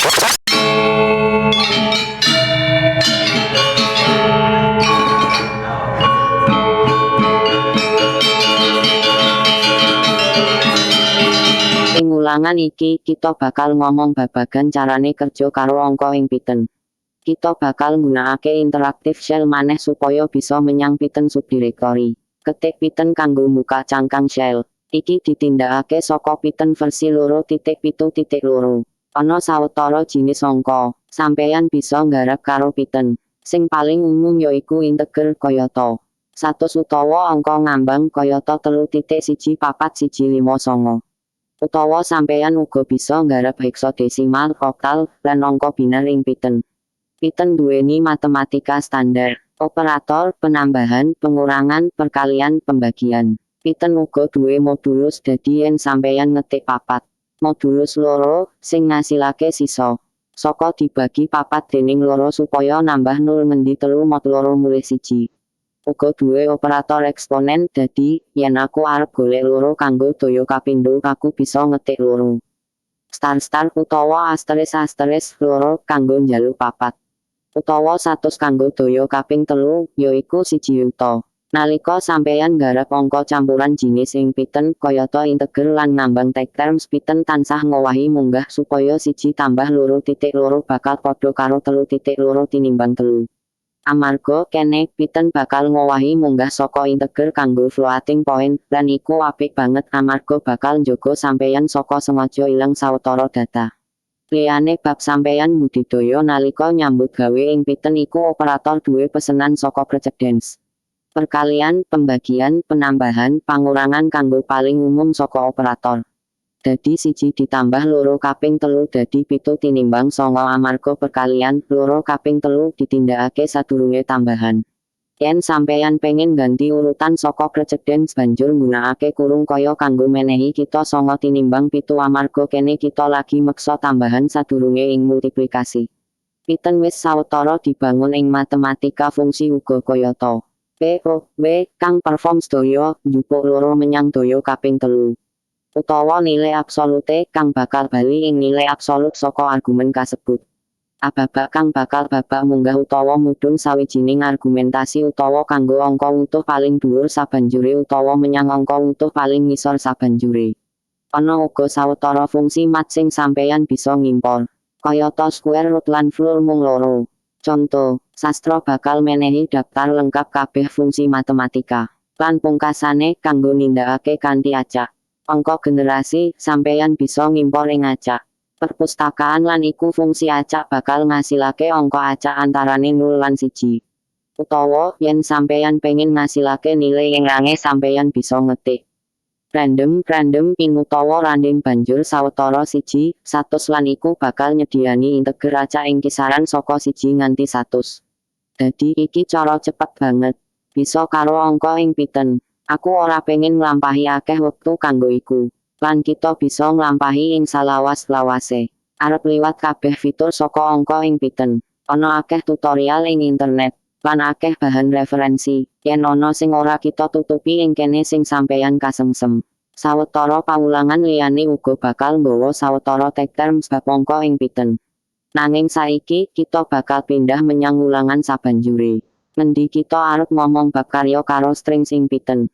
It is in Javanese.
Ing ulangan iki, kita bakal ngomong babagan carane kerja karo angka ing Python. Kita bakal nggunakake interactive shell maneh supaya bisa menyang Python subdirectory. Ketik Python kanggo muka cangkang shell. Iki ditindakake saka Python versi 2.7.2. Ana sawetara jinis angka. Sampeyan bisa nggarap karo Python. Sing paling umum yaiku integer kayata 100 utawa angka ngambang kayata 3.14159. Utawa sampeyan uga bisa nggarap heksadesimal, oktal, lan angka biner ing Python. Python duweni matematika standar, operator, penambahan, pengurangan, perkalian, pembagian. Python uga duwe modulus, dadi yen sampeyan ngetik 4 modulus 2, sing ngasilake sisa saka dibagi 4 dening 2 supaya nambah 0 ngendi 3 mod 2 mulih 1. Uga duwe operator eksponen, dadi yen aku arep golek 2 kanggo daya kapindho, aku bisa ngetik 2 star star utawa asterisk asterisk 2 kanggo njaluk 4. Utawa 100 kanggo daya kaping 3, yaiku 1 yuta. Nalika sampeyan nggarap angka campuran jinis ing Python kayata integer lan ngambang, tag terms Python tansah ngowahi munggah supaya 1 tambah 2.2 bakal padha karo 3.2 tinimbang 3. Amarga kene, Python bakal ngowahi munggah saka integer kanggo floating point, lan iku apik banget amarga bakal njaga sampeyan saka sengaja ilang sawetara data. Liyane bab sampeyan mbudidaya nalika nyambut gawe ing Python iku operator duwe pesenan saka precedence. Perkalian, pembagian, penambahan, pangurangan kanggo paling umum saka operator. Dadi 1 ditambah 2 kaping 3 dadi 7 tinimbang 9 amarga perkalian 2 kaping 3 ditindakake sadurunge tambahan. Yen sampeyan pengin ganti urutan saka precedence, banjur nggunakake kurung kaya kanggo menehi kita 9 tinimbang 7 amarga kene kita lagi meksa tambahan sadurunge ing multiplikasi. Python wis sawetara dibangun ing matematika fungsi uga kayata P O W kang perform sedaya njupuk 2 menyang daya kaping 3. Utawa nilai absolute kang bakal bali ing nilai absolut saka argumen kasebut. Ababak kang bakal babak munggah utawa mudhun sawijining argumentasi utawa kanggo angka utuh paling dhuwur sabanjure utawa menyang angka utuh paling ngisor sabanjure. Ana uga sawetara fungsi math sing sampeyan bisa ngimpor. Kayata square root lan floor mung 2. Conto, sastra bakal menehi daftar lengkap kabeh fungsi matematika. Lan pungkasane, kanggo nindakake kanthi acak angka generasi, sampeyan bisa ngimpor ing acak perpustakaan lan iku fungsi acak bakal ngasilake angka acak antarane 0 lan 1. Utawa, yen sampeyan pengin ngasilake nilai ing range, sampeyan bisa ngetik random random in utawa randint banjur sawetara 1, 100 lan iku bakal nyediani integer acak ing kisaran saka 1 nganti 100. Dadi iki cara cepet banget. Bisa karo angka ing Python. Aku ora pengin nglampahi akeh wektu kanggo iku. Lan kita bisa nglampahi ing salawas-lawase. Arep liwat kabeh fitur saka angka ing Python. Ana akeh tutorial ing internet. Lan akeh bahan referensi. Yen ana sing ora kita tutupi ing kene sing sampeyan kasengsem. Sawetara pawulangan liyane uga bakal nggawa sawetara tag terms bab angka ing Python. Nanging saiki, kita bakal pindah menyang ulangan sabanjure. Ngendi kita arep ngomong bab karya karo strings ing Python.